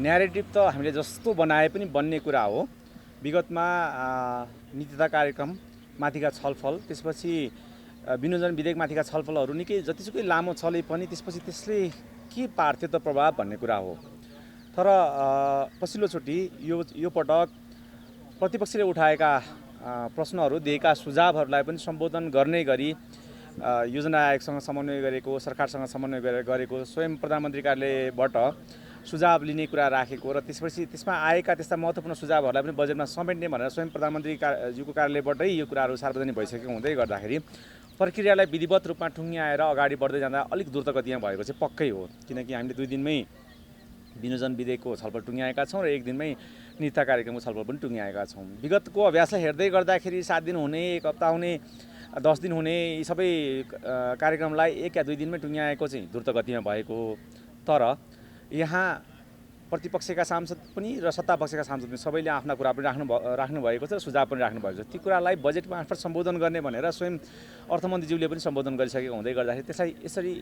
Narrative त हामीले जस्तो बनाए पनि बन्ने कुरा हो। विगतमा नीति तथा कार्यक्रम माथिका छलफल, त्यसपछि विनियोजन विधेयकमाथिका छलफलहरू निकै जतिसुकै लामो चले पनि त्यसपछि त्यसले के पार्थ्यो त प्रभाव भन्ने कुरा हो। तर पछिल्लोचोटि यो पटक प्रतिपक्षले उठाएका प्रश्नहरू, दिएका सुझावहरूलाई पनि सम्बोधन गर्ने गरी योजना आयोगसँग समन्वय गरेको, सरकारसँग समन्वय गरेको, स्वयं प्रधानमन्त्री कार्यालयबाट सुझाव लिने कुरा राखेको र त्यसमा आएका त्यस्ता महत्त्वपूर्ण सुझावहरूलाई पनि बजेटमा समेट्ने भनेर स्वयं प्रधानमन्त्रीज्यूको कार्यालयबाटै यो कुराहरू सार्वजनिक भइसकेको हुँदै गर्दाखेरि प्रक्रियालाई विधिवत रूपमा टुङ्ग्याएर अगाडि बढ्दै जाँदा अलिक द्रुत गतिमा भएको चाहिँ पक्कै हो। किनकि हामीले 2 दिनमै विनियोजन विधेयकको छलफल टुङ्ग्याएका छौँ र 1 दिनमै नीति कार्यक्रमको छलफल पनि टुङ्ग्याएका छौँ। विगतको अभ्यासलाई हेर्दै गर्दाखेरि 7 दिन हुने, 1 हप्ता हुने, 10 दिन हुने यी सबै कार्यक्रमलाई 1 या 2 दिनमै टुङ्ग्याएको चाहिँ द्रुत गतिमा भएको हो। तर यहाँ प्रतिपक्षका सांसद पनि र सत्तापक्षका सांसद पनि सबैले आफ्ना कुरा पनि राख्नु भएको छ र सुझाव पनि राख्नु भएको छ। ती कुरालाई बजेट मार्फत सम्बोधन गर्ने भनेर स्वयं अर्थमन्त्रीज्यूले पनि सम्बोधन गरिसकेको हुँदै गर्दाखेरि त्यसलाई यसरी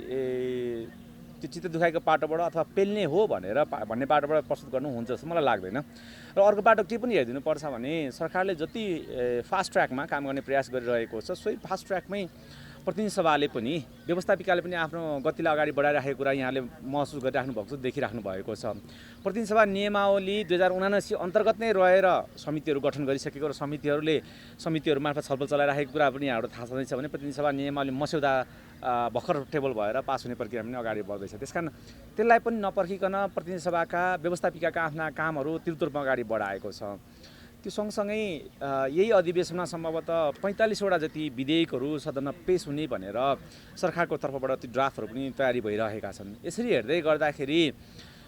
त्यो चित्त दुखाइको पाटोबाट अथवा पेल्ने हो भन्ने पाटोबाट प्रस्तुत गर्नु हुन्छ जस्तो मलाई लाग्दैन। र अर्को पाटो के पनि हेरिदिनुपर्छ भने सरकारले जति फास्ट ट्र्याकमा काम गर्ने प्रयास गरिरहेको छ, सोही फास्ट ट्र्याकमै प्रतिनिधि सभाले पनि, व्यवस्थापिकाले पनि आफ्नो गतिलाई अगाडि बढाइराखेको कुरा यहाँले महसुस गरिराख्नु भएको छ, देखिराख्नु भएको छ। प्रतिनिधि सभा नियमावली 2079 अन्तर्गत नै रहेर समितिहरू गठन गरिसकेको र समितिहरू मार्फत छलफल चलाइराखेको कुरा पनि यहाँबाट थाहा छँदैछ भने प्रतिनिधि सभा नियमावली मस्यौदा भर्खर टेबल भएर पास हुने प्रक्रिया पनि अगाडि बढ्दैछ। त्यसकारण त्यसलाई पनि नपर्खिकन प्रतिनिधि सभाका व्यवस्थापिकाका आफ्ना कामहरू तीव्र रूपमा अगाडि बढाएको छ। त्यो सँगसँगै यही अधिवेशनमा सम्भवतः 45वटा जति विधेयकहरू सदनमा पेश हुने भनेर सरकारको तर्फबाट ती ड्राफ्टहरू पनि तयारी भइरहेका छन्। यसरी हेर्दै गर्दाखेरि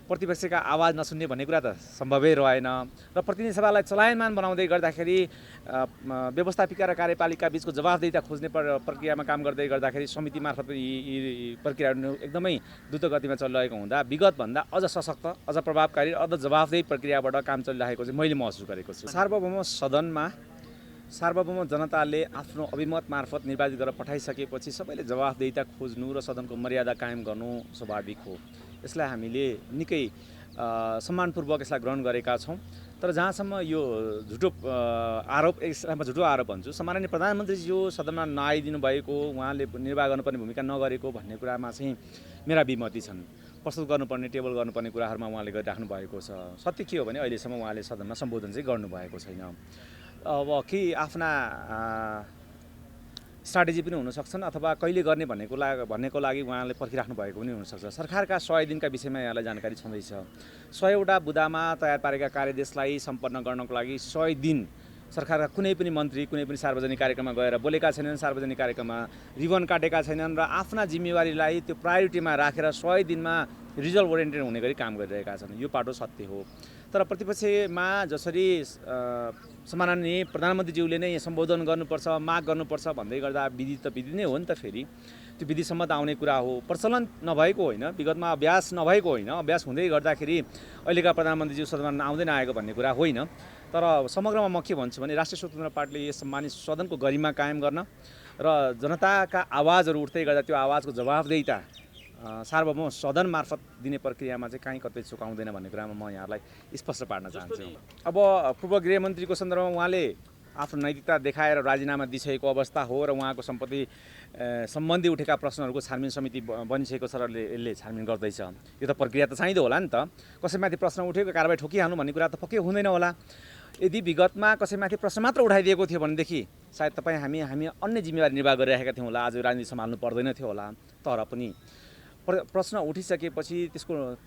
प्रतिपक्षका आवाज नसुन्ने भन्ने कुरा त सम्भवै रहेन र प्रतिनिधि सभालाई चलायमान बनाउँदै गर्दाखेरि व्यवस्थापिका र कार्यपालिका बीचको जवाफदेहिता खोज्ने प्रक्रियामा काम गर्दै गर्दाखेरि समिति मार्फत यी प्रक्रियाहरू एकदमै द्रुत गतिमा चलिरहेको हुँदा विगतभन्दा अझ सशक्त, अझ प्रभावकारी, अझ जवाफदेही प्रक्रियाबाट काम चलिरहेको चाहिँ मैले महसुस गरेको छु। सार्वभौम सदनमा सार्वभौम जनताले आफ्नो अभिमत मार्फत निर्वाचित गरेर पठाइसकेपछि सबैले जवाफदेहिता खोज्नु र सदनको मर्यादा कायम गर्नु स्वाभाविक हो। यसलाई हामीले निकै सम्मानपूर्वक यसलाई ग्रहण गरेका छौँ। तर जहाँसम्म यो झुटो आरोप, यसलाई म झुटो आरोप भन्छु, सम्माननीय प्रधानमन्त्रीज्यू सदनमा नआइदिनु भएको, उहाँले निर्वाह गर्नुपर्ने भूमिका नगरेको भन्ने कुरामा चाहिँ मेरा विमति छन्। प्रस्तुत गर्नुपर्ने, टेबल गर्नुपर्ने कुराहरूमा उहाँले गरिराख्नु भएको छ। सत्य के हो भने अहिलेसम्म उहाँले सदनमा सम्बोधन चाहिँ गर्नुभएको छैन। अब कि आफ्ना स्ट्राटेजी पनि हुनसक्छन् अथवा कहिले गर्ने भन्नेको लागि उहाँले पर्खिराख्नु भएको पनि हुनसक्छ। सरकारका 100 दिनका विषयमा यहाँलाई जानकारी छँदैछ। 100वटा बुदामा तयार पारेका कार्यदेशलाई सम्पन्न गर्नको लागि 100 दिन सरकारका कुनै पनि मन्त्री कुनै पनि सार्वजनिक कार्यक्रममा गएर बोलेका छैनन्, सार्वजनिक कार्यक्रममा रिबन काटेका छैनन् र आफ्ना जिम्मेवारीलाई त्यो प्रायोरिटीमा राखेर 100 दिनमा रिजल्ट ओरिएन्टेड हुने गरी काम गरिरहेका छन्। यो पाटो सत्य हो। तर प्रतिपक्षमा जसरी सम्माननीय प्रधानमन्त्रीज्यूले नै सम्बोधन गर्नुपर्छ, माग गर्नुपर्छ भन्दै गर्दा विधि त विधि नै हो नि त। फेरि त्यो विधिसम्म त आउने कुरा हो। प्रचलन नभएको होइन, विगतमा अभ्यास नभएको होइन। अभ्यास हुँदै गर्दाखेरि अहिलेका प्रधानमन्त्रीज्यू सदनमा आउँदै नआएको भन्ने कुरा होइन। तर समग्रमा म के भन्छु भने राष्ट्रिय स्वतन्त्र पार्टीले यस सम्मानित सदनको गरिमा कायम गर्न र जनताका आवाजहरू उठ्दै गर्दा त्यो आवाजको जवाफदेहिता सार्वभौम सदन मार्फत दिने प्रक्रियामा चाहिँ कहीँ कतै चुकाउँदैन भन्ने कुरामा म यहाँलाई स्पष्ट पार्न चाहन्छु। अब पूर्व गृहमन्त्रीको सन्दर्भमा उहाँले आफ्नो नैतिकता देखाएर राजीनामा दिइसकेको अवस्था हो र उहाँको सम्पत्ति सम्बन्धी उठेका प्रश्नहरूको छानबिन समिति बनिसकेको छ र यसले छानबिन गर्दैछ। यो त प्रक्रिया त चाहिँदो होला नि त। कसैमाथि प्रश्न उठेको कारबाही ठोकिहाल्नु भन्ने कुरा त पक्कै हुँदैन होला। यदि विगतमा कसैमाथि प्रश्न मात्र उठाइदिएको थियो भनेदेखि सायद हामी अन्य जिम्मेवारी निर्वाह गरिरहेका थियौँ होला, आज राजनीति सम्हाल्नु पर्दैन थियो होला। तर पनि प्रश्न उठिसकेपछि त्यसको